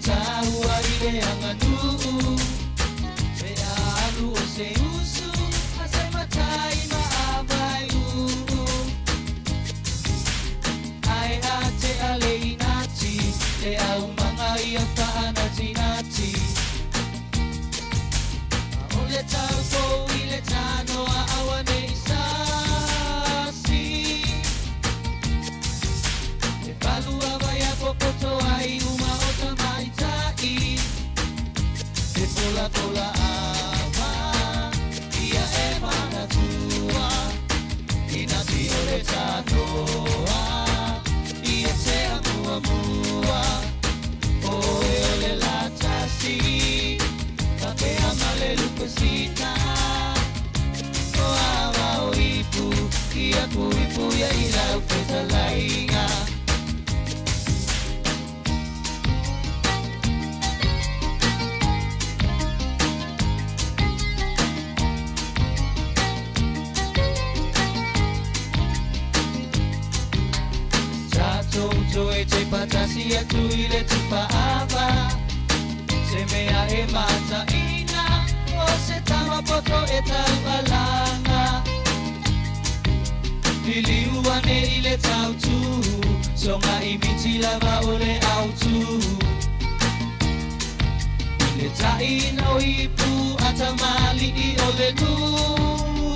taua i le anganuu Pe alu o se usu Asai matai ma avai uu Ae a te ale inati Le au manga ia whaanatinati A o le tau pou i le tanoa awa nei sasi E palua vai a popoto ai uma o tamaitai E pola pola ava ia e manatua Ina ti o le tanoa ia te amuamua O e o le latasi Ka pea male lupesina O ava o ipu Ia pui pui ia i lau fetalaiga Tātou e te patasi atu i le tupaava Se mea e mataina O se tamapoto e taualanga Liliu ane i le tautu Songa i miti lava o le autu I le taina o ipu a tamali i o le nuu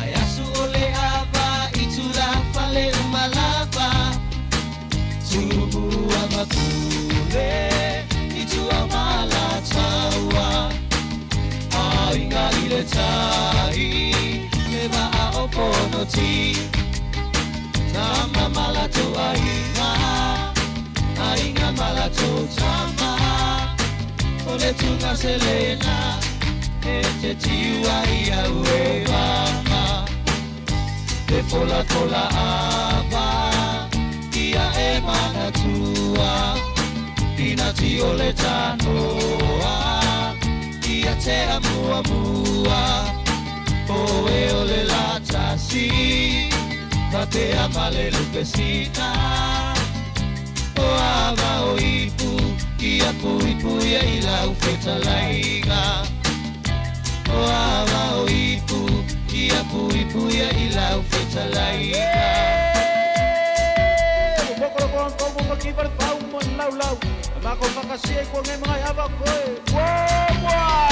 Ai asu o le ava i tula fale umalava Tupua makule i tua malataua Ainga i le tai le maa o ponoti Tama malato ainga ainga malato tama O le tunga selena e te tiua i au e mama E fola fola ava ia e manatua Ina ti o le tanoa ia te amuamua O e o le latasi Ka te amale lupesina O ava o ipu Ia pui pui ia i lau fetalaiga O ava o ipu Ia pui pui ia i lau fetalaiga Mokoro ko ang kau maki par pau mo lau lau. Mako makasia ko ngai mga ava ko. Wa wa.